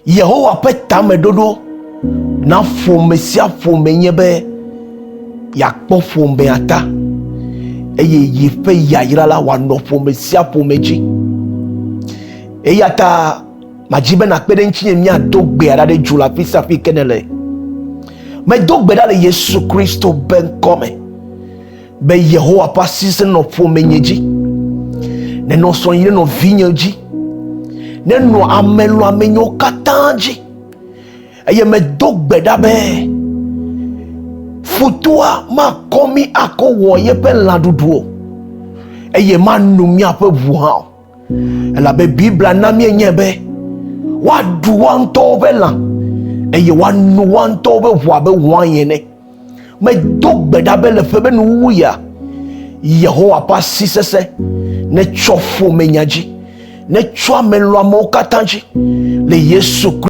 Yehowa ƒe tameɖoɖo na ƒome sia ƒome nye be yeakpɔ ƒomea ta eye yeƒe yayra la wòanɔ ƒome sia ƒome dzi. Eya ta madzi be nàkpe ɖe ŋutinye míado gbe aɖa ɖe dzu le afi sia afi ke nèle. Medo gbe ɖa le Yesu Kristo be ŋkɔ me be Yehowa ƒe asi sesẽ nenɔ ƒomenye dzi, nenɔ srɔ̃nye, nenɔ vinye dzi, nenɔ ame lɔ̃amenyewo katã dzi. Eye medo gbe ɖa be futɔa makɔ mí akɔ wɔ yeƒe lãɖuɖu o, eye mano míaƒe ʋu hã o. Elabe Biblia na míenyae be woaɖu woa ŋutɔwo ƒe lã eye woano woa ŋutɔwo ƒe ʋu abe wain ene. Medo gbe ɖa be le ƒe be nuwuwu ya, Yehowa ƒe asi sesẽ netsɔ ƒomenya dzi, netsɔ ame lɔamewo katã dzi le Yesu Kristo.